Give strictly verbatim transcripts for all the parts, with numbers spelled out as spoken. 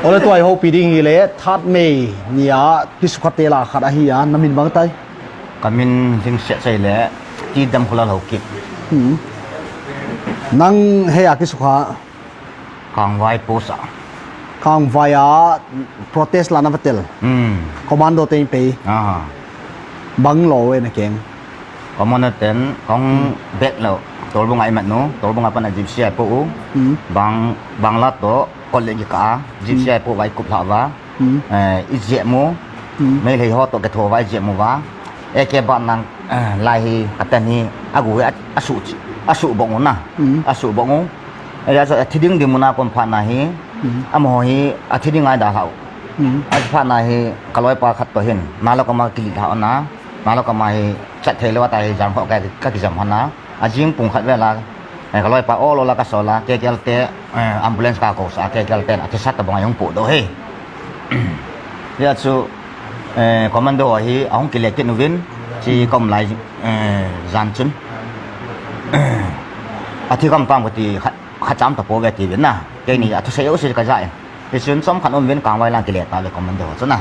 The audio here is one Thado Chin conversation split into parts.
Ole tua i houpi ding hi le, That May nia kisukha te lah a khat ahi a, na min bang tai? Ka min Lhingset Sei le, T. Damkholal Haokip. Hmm. Nang hei a kisukha? Kangvai post a. Kangvai a protest lah a na va tel. Hmm. Commando te in pei. Aha. Bang lo e na keng? Commando ten kong Hmm. bet lo. Tolbung a i mat nu, Tolbung a pan a Gypsy a i po u. Hmm. Bang, bang la to, kol le ki ka a, Gypsy Hmm. a i po va i kup lha va. Hmm. Eh, i jep mu. Hmm. Meitei ho to ke tho va i jep mu va. E ke ba nang, eh, lai hi, a ten hi, a gu hi, a, a su, a su bong u na. Hmm. A su bong u. E ya so, a thi ding ding mu na kom pha na hi. Hmm. Amaho hi, a thi ding ai da hlau. Hmm. A pha na hi, ka loipa khat to hin. Na lo ka ma ki li hlau na. Na lo ka ma hi, chat thei lo ta hi, jam ho ka, ka ki jam ho na. A jing pung khat vel a, eh, ka loipa ol ol a ka sol a, K K L te, eh, ambulance ka ko sa, K K L te a thisa tabang a hung po doh e. Hia chu, eh, commando hi a hung kile kit uvin, chi kom lai, eh, jan chun. A thi kom pam ka ti kha, kha cham ta po ve ti uvin na. Keini a thusei u si ka ja e. Hi chun chom khat um uvin Kangvai lang kile ta ve commando chu na.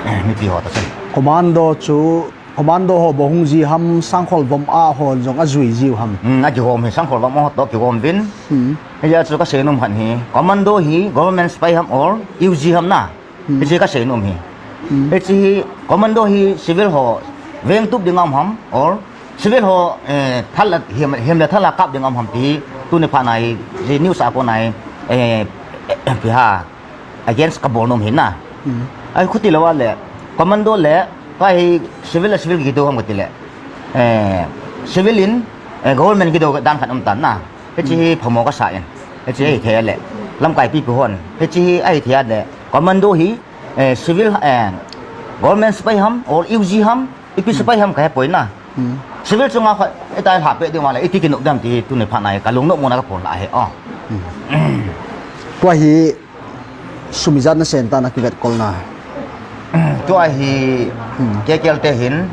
Eh, mipi ho ta chun. Commando chu Commando ho bou hung ji ham, Sangkholvom a ho jong a jui jiu ham? Hmm, a kihom hi Sangkholvom a ho to kihom uvin. Hmm. Hia chu ka seinom khat hi, commando hi government spy ham or U G ham na? Hmm. Hiche ka seinom hi. Hmm. Hiche hi commando hi civil ho veng tup ding a um ham or civil ho, eh, thal a, him, him le thal a kap ding a um ham ti hi tuni phat na hi, hi news a kon a hi, eh, eh, eh, pi ha. Against ka bol nom hi na. Hmm. Ai khuti lo a le, commando le, ka hi civil le civil ki do ham ka ti le. Eh, civil in, eh, government ki do dan khat um tan na. Hiche hi Hmm. phamo ka sa in. Hiche hi thei le. Lamkai pipi hon. Hiche hi ahi thei le. Commando hi, eh, civil, eh, government spy ham, or U G ham, ipi Hmm. spy ham ka he poi na. Hmm. Civil chunga kha, itai lha pe ding ma le, iti ki nok dam ti tuni phat na hi, ka lung nok mo na ka pon la he, oh. Hmm. Tua hi, Sum ijat na sen ta na kivet kol na? Tua hi Hmm. K K L te hin,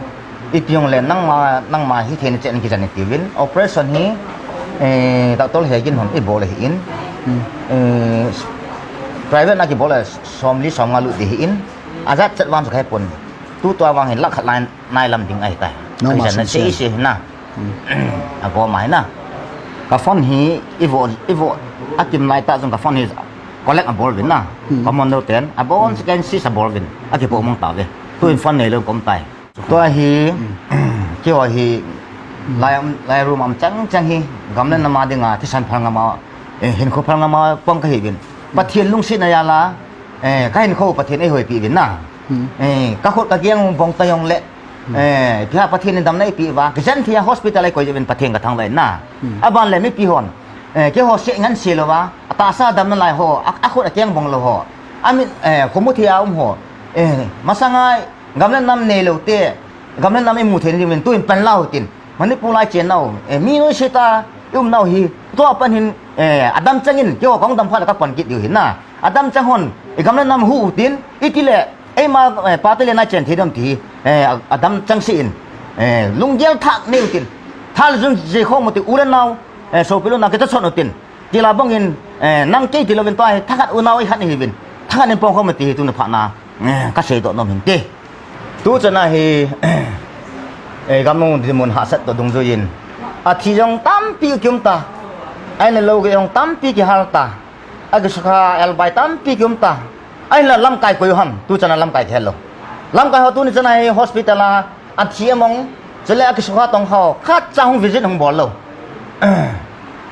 ipi jong le nangma, nangma hi thei na chen kijan i ti uvin. Operation hi, eh, Doctor Hegin hon i bol ahi in. Hmm. Eh, private na kibol a som li som nga lut di hi in. Ajat chet vang chu ka he pon. Tu tua vang hin lakh khat line nai lam ding ahi tai. Nangma Kijan na sum se sen. i se na. Hmm. A gom ahi na. Ka phone hi i vo, i vo a kim lai ta jong ka phone hi collect a bol uvin na. Hmm. Commando ten a bon Hmm. second sis a bol uvin. A kipo mong ta ve. Tu in phone nei lo kom tai. Tua hi, Hmm. keiho hi, Hmm. lai, lai room am chang chang hi, gam le nam a dinga, thisan phal ngam a, eh, hinkho phal ngam a pang ka hi uvin. Hmm. Pathen lungsetna jal a, eh, ka hinkho Pathen eihoipi uvin na. Hmm. Eh, ka khut ka keng bong ta jong le, Hmm. eh, tia Pathen in damna eipeh uva, kijen thei a hospital a eikoi uvin Pathen ka thangvah in na. Hmm. Aban le mipi hon, eh, keiho seh ngen se louva, atahsa damna lai ho, a, akhut akeng bong lou ho. Amin, eh, khomu thei a um ho. Eh, masanga gam le nam nei lou te, gam le nam imu thei ding uvin, tuin pan lau tin. Manipur lai chen nau, eh, mi noise ta, i um nau hi, tua pan hin, eh, adam chang in, keiho kong dam phat le ka pan kit diu hin na. Adam chang hon, i gam le nam hu u tin, i ti le, eima, eh, pa te le na chen thei dam ti hi, eh, a, adam chang se in, eh, lunggel thah nei u tin. Thal jun je khom u ti u le nau, eh, sopi lou na kita chon u tin. Ti la bang in, eh, nang kei ti louvin tua hi, thakhat u nau i khat ni hi vin. Thakhat in pong khom u ti hi tuni phat na, eh, ka seidoh nom hin ti. Tu chana hi, eh, gam nung di mun hahsat to dungjuiyin. Athi jong tampi kium ta. Ahin le lou jong tampi kihal ta. Akisukha elbai tampi kium ta. Ahin la lamkai koi u ham. Tu chana lamkai thei lou. Lamkai ho tuni chana hi hospital a, athi among. Chule akisukha tong ho. Khat cha hung visit hung bol lou.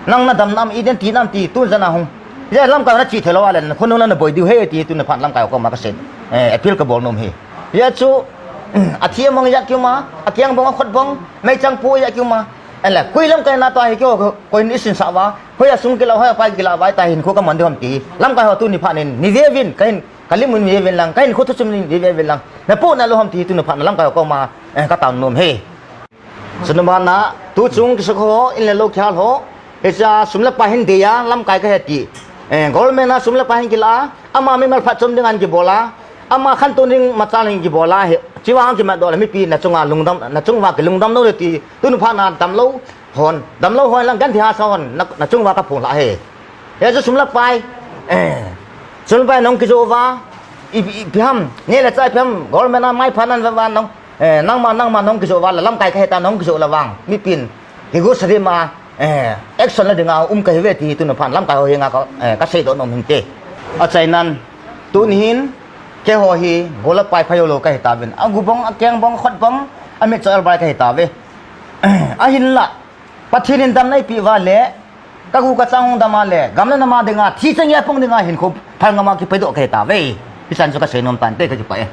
Nang na dam nam i den ti nam ti tu chana hung. Ye lamkai na chi thei lou a le. Khonung na na boi diu he ti tuni phat lamkai ho koma ka sei. Eh, appeal ka bol nom hi. Hia chu, athi among ijat kiuma, akeng bong akhut bong, meichang pu ijat kiuma. Ahin le, koi lamkai na tua hi keiho, koi in i sinsah uva, hoi a sung kila, hoi a pai kila uva, tua hin kho ka man diu ham ti. Lamkai ho tuni phat in, ni ve uvin, ka hin, ka lim un ni ve uvin lang, ka hinkho thuchom in ni ve uvin lang. Na pu na lou ham ti tuni phat na lamkai ho koma, eh, ka tao nom hi. Chuna bana, tu chung kisukha ho, in le lou kihal ho, hiche a sum le pai hin dei a, lamkai ka he ti. Eh, government a sum le pai hin kila a, ama mimal phatchom ding in kibol a, ama khantou ding machal in kibol a, hi, chi vang kimat doh le mipi na chunga lungdam, na chung uva kilungdam lou le ti, tuni phat na damlou hon, damlou hon lang genthei hahsa hon, na, na chung uva ka phong lha hi. Hiche sum le pai, eh, Chun vai nong kijo uva, i, i, ipi ham, neh le chah ipi ham, government a maipha nan va nong, eh, nangma, nangma nong kijo uva, la lamkai kahe ta nong kijo la vang, mipin, hi gu sa di ma, eh, action la dinga um kahi ve ti hi tun phan lamkai ho henga ka, eh, ka seidoh nom hinte. Achainan, tuni hin, keiho hi, gola pai pha jou lou kahi tauvin. Agu bong, akeng bong, khut bong, amit cho el bai kahi tauve. Ahinla, Pathen in damna eipeh uva le, ka gu ka chang hung dam a le, gam le nam a dinga, thi chang a pang dinga, hinkho phalngam a kipaidoh kahi tauve. Hichan chu ka seinom tante, ka kipah e.